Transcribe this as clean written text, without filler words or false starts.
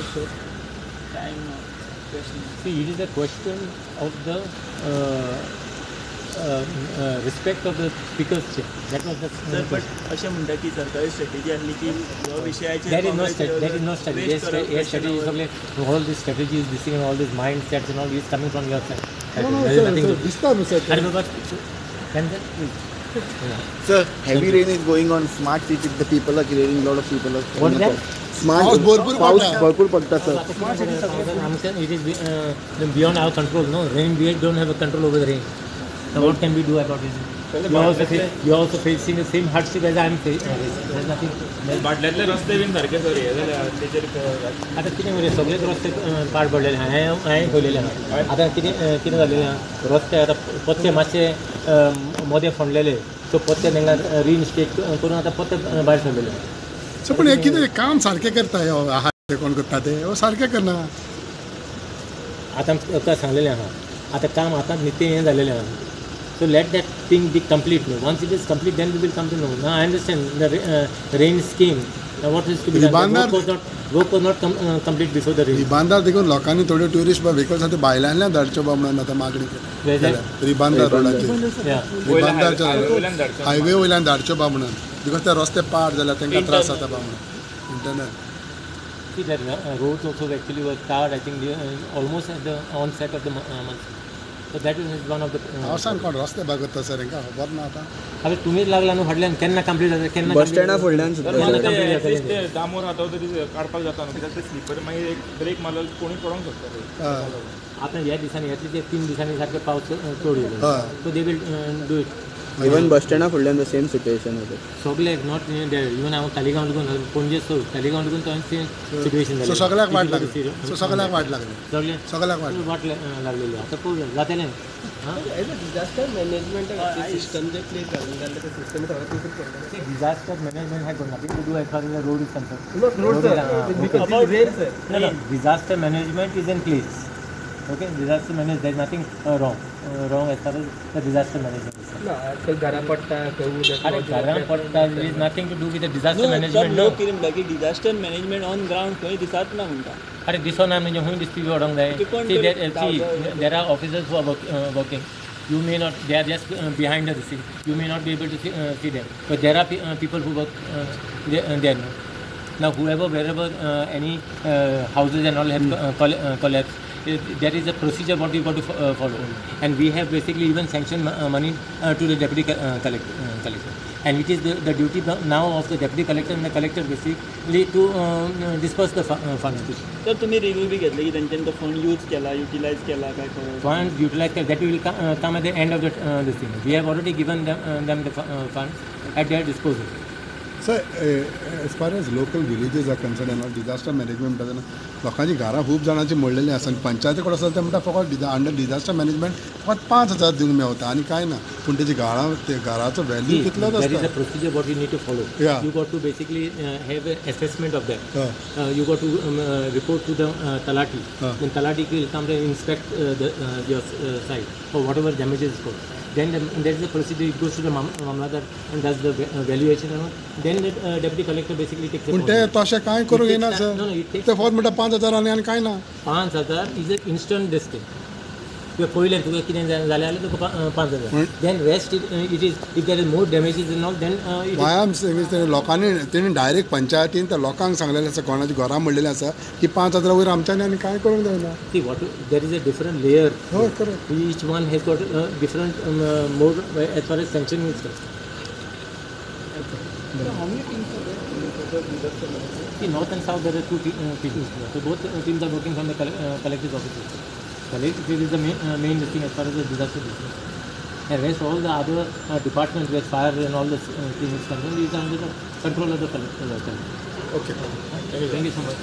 Sir? Time question. See, it is a question of the respect of the speaker's chair. That was the sir but अशें म्हणटा की सरकारी strategy आसली की ह्या विशयाचेर There is no strategy. There is no strategy. Yes, strategy is only all this strategy is this thing and all this mindsets and all is coming from your side. No, no, There is sir, nothing sir, to- दिसता न्हू sir. अरे बाबा, can they? Sir, heavy rain is going on smart city. The people are clearing, lot of people are. What is that? Smart. पाऊस भरपूर पाऊस पडटा. भरपूर पडटा sir. It is beyond our control. No rain, we don't have a control over the rain. Now what can we do about it? You are also facing the same hardship as I am facing. There is nothing. बाटल्यांतले रस्ते बीन सारके sir हे जाल्यार तेचेर आतां कितें मरे सगळेच रस्ते पाड पडलेले आहा. हांवें पळयलेले आहा. आतां कितें कितें जालेलें आहा, रस्ते आतां पत्ते मातशे मोदें फोंडलेले, सो पत्ते तांकां रिइन्स्टेट करून आतां पत्ते भायर सरलेले आहा. सर पण हे कितें काम सारकें करता हे आहा ते कोण करता ते हो सारकें करना. आतां तुका सांगलेलें आहा, आतां काम आतां नित्य हें जालेलें आहा. So let that thing be complete. No? Once it is complete, then we will come to know. Now I understand the rain scheme. Now what is to be done? The work was not complete before the rain. Ribandar देखून लोकांनी थोडे tourist vehicles आतां भायल्यान धाडच्यो बा म्हणून आतां मागणी केली. रिबांदार रोडाचेर, रिबांदारच्या हायवे वयल्यान धाडच्यो बा म्हणून, because ते रस्ते पाड जाल्यार तांकां त्रास जाता बा म्हणून. Internal. See that roads also actually were tarred, I think almost at the onset of the monsoon. So that is one of the. पावसान कोण रस्ते बघता सर हांकां खबर ना आतां. आतां तुमीच लागला न्हू फाटल्यान, केन्ना कंप्लीट जाता केन्ना बस स्टँडा फुडल्यान सुद्दां ते डांबर हाताव तरी काडपाक जाता न्हू, कित्याक ते स्लिपर मागीर एक ब्रेक मारलो कोणूय पडोंक शकता. आतां ह्या दिसांनी येतले ते 3 दिसांनी सारके पावस चड येयलो, so they will do it. Even bus स्टँडा फुडल्यान the same situation होते सगळे, not even हांव तालिगांव लागून पणजे सोड तालिगांव लागून थंय सेम सिट्युएशन जालें. सो सगळ्याक वाट लागली, सो सगळ्याक वाट लागली, सगळ्याक वाट लागलेली. आतां पळोवया जातलें. As a disaster management system J place घालून जाल्लें ते सिस्टम सगळें तितून पडटा. Disaster management has got nothing to do as far as the road is concerned. Not road sir, about rain sir. No, disaster management is in place. Okay, disaster management, there is nothing wrong as far as the disaster management is concerned. ना खंय घरां पडटा खंय उदक. अरे घरां पडटा is nothing to do with the disaster management. लोक कितें म्हणटा की डिजास्टर मॅनेजमेंट ऑन ग्रावंड खंय दिसत ना म्हणटा. अरे दिसना म्हणजे खंय दिसती वडोंक जाय. See there are officers who are working. You may not, they are just behind the scene. You may not be able to see them. But there are people who work there. Now whoever, wherever any houses and all have collapsed, there is a procedure what you got to follow. And we have basically even sanctioned money to the deputy collector. And it is the duty now of the deputy collector and the collector basically to disperse the funds. Sir, तुम्ही review बी घेतले की तांच्यानी तो fund use केला, utilise केला काय खबर? Funds utilized, that will come at the end of the this thing. We have already given them the funds at their disposal. Sir, as far as local villages are concerned and all disaster management म्हणटा तेन्ना लोकांची घरां खूब जाणांची मोडलेलीं आसा आनी पंचायती कडेन आसा ते म्हणटा फकत अंडर डिजास्टर मॅनेजमेंट फकत 5,000 दिवंक मेवता आनी कांय ना, पूण तेजी घरां ते घराचो व्हॅल्यू कितलोच आसता. There is a procedure what you need to follow. You got to basically have an assessment of that. You got to report to the Talati. Then Talati will come and inspect your site for whatever damages is caused. Then there is a procedure, it goes to the Mamlatdar and does the valuation and all. Then the deputy collector basically takes a पूण ते तशें कांय करूंक येना sir. ते फकत म्हणटा 5,000 आनी कांय ना. 5,000 is a instant this thing. तुवें पळयलें तुका कितें जालें जाल्यार तुका 5,000. Then rest it is if there is more damages and all then. Why I am saying लोकांनी तेणी डायरेक्ट पंचायतीन त्या लोकांक सांगलेलें आसा, कोणाची घरां म्हणलेलीं आसा की 5,000 वयर आमच्यांनी आनी कांय करूंक जायना. See what there is a different layer. हय correct. Each one has got different mode as far as sanction is concerned. How many teams are there for the disaster management? See, north and south there are 2 teams. So both teams are working from the collector's offices. Collector is the main thing as far as the disaster is concerned. And rest all the other departments where fire and all the things is concerned is under the control of the collector. Okay. Thank you so much.